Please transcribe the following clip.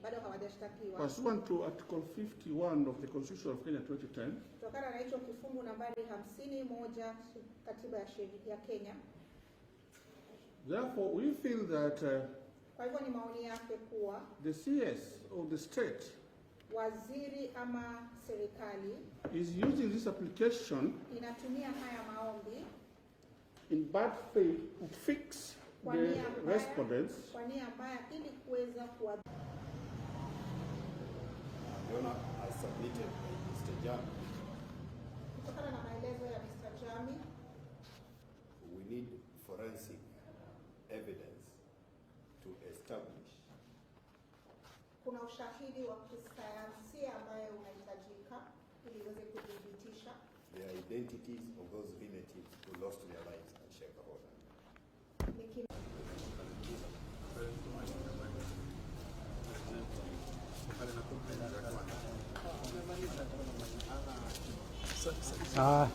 Bado hawajashtakiwa. Pursuant to Article 51 of the Constitution of Kenya 2010, Kutokana na hicho kifungu nambari 51 katiba ya Kenya. Therefore, we feel that Kwa hivyo ni maoni yake kuwa the CS of the state waziri ama serikali is using this application inatumia haya maombi in bad faith to fix kwa the nia mbaya, respondents kwa nia mbaya ili kuweza kuwa Your Honor, as submitted by Mr. Jami, kutokana na maelezo ya Mr. Jami, we need forensic evidence to establish kuna ushahidi wa kisayansia ambayo unahitajika ili uweze kudhibitisha the identities of those relatives who lost their lives at Shakahola. ni kina Ah.